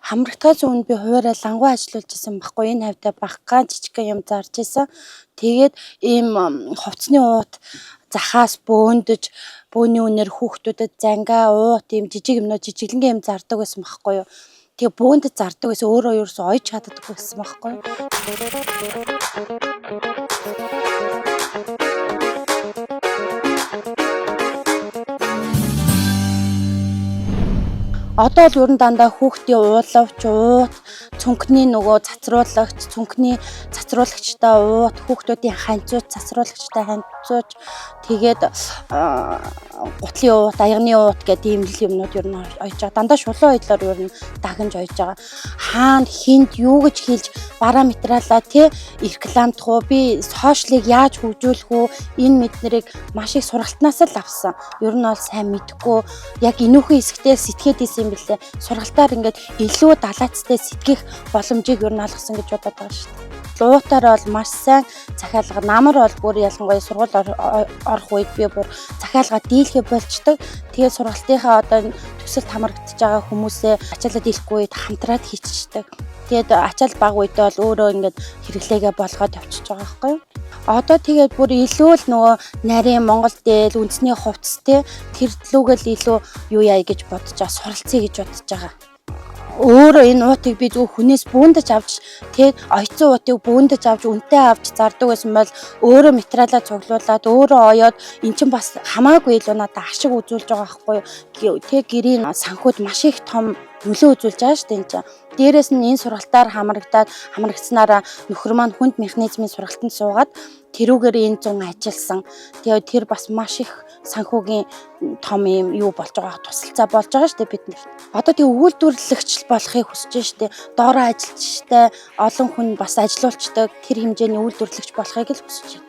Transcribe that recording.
Хамрагдахаас өмнө би хуваараа лангуй ажиллуулж исэн байхгүй, энэ хавьдаа багахан жижигхэн юм зарж исэн. Тэгээд ийм хувцсны уут захаас бөөндөж, бөөний үнээр хүүхдүүдэд зангаа, уут, ийм жижиг юмнууд, жижиглэнгийн юм зардаг байсан байхгүй юу. Тэгээ бөөндөж зардаг байсан, өөрөө ерөөсөө ойж чаддаг байсан байхгүй юу. Одоо л ер нь дандаа хүүхдийн уулавч, уут, цүнхний нөгөө цацруулагч, цүнхний цацруулагчтай уут, хүүхдүүдийн ханцууч, цацруулагчтай ханцууч, тэгээд гутлын уут, аягны уут гэдэг ийм л юмнууд ер нь ойж байгаа. Дандаа шулуун оёлоор ер нь дагнаж ойж байгаа. Хаана хинд юу гэж хэлж параметралаа тий рекламдах уу, би сошиалыг яаж хөгжүүлэх үү, энэ мэднэрийг маш их сургалтнаас л авсан. Ер нь бол сайн мэдэхгүй яг энүүхэн хэсэгтээ сэтгээд исэн юм билээ. Сургалтаар ингээд илүү далаацтай сэтгэх боломжийг ер нь олгосон гэж бодоод байгаа шүү дээ. Луутаар бол маш сайн захиалга, намар бол бүр ялангуяа сургууль орох үед би бүр захиалга дийлхэ болчдөг. Тэгээд сургалтынхаа одоо төсөлд хамрагдаж байгаа хүмүүсээ ачаалал дийлэхгүй үед хамтраад хийчихдэг. Тэгээд ачаал баг үедээ бол өөрөө ингээд хэрэглээгээ болгоод явчихж байгаа байхгүй юу? Одоо тэгээд бүр илүү л нөгөө нарийн Монгол дээл, үндэсний хувцас те тэр лүүгэл илүү юу яа гэж бодож байгаа, суралцъя гэж бодож байгаа. Өөрөө энэ уутыг би зөв хүнээс бүүндэж авч тэгээд оюутсан уутыг бүүндэж авч үнэтэй авч зардаг байсан бол өөрөө материалаа цуглуулад өөрөө оёод эн чинь бас хамаагүй илүү надад ашиг үзүүлж байгаа байхгүй юу. Тэг гэрийн санхуд маш их том нөлөө үзүүлж байгаа шүү дээ энэ чинь. Дээрээс нь энэ сургалтаар хамрагдаад хамрагдсанараа нөхөр маань хүнд механизмын сургалтанд суугаад тэрүүгээр энэ зун ажилласан. Тэгээд тэр бас маш их санхүүгийн том юм юу болж байгаа, тусалцаа болж байгаа шүү дээ биднэрт. Одоо тэг үйлдвэрлэгч болохыг хүсэж шүү дээ. Доороо ажилчтай олон хүн бас ажилуулцдаг тэр хэмжээний үйлдвэрлэгч болохыг л хүсэж байна.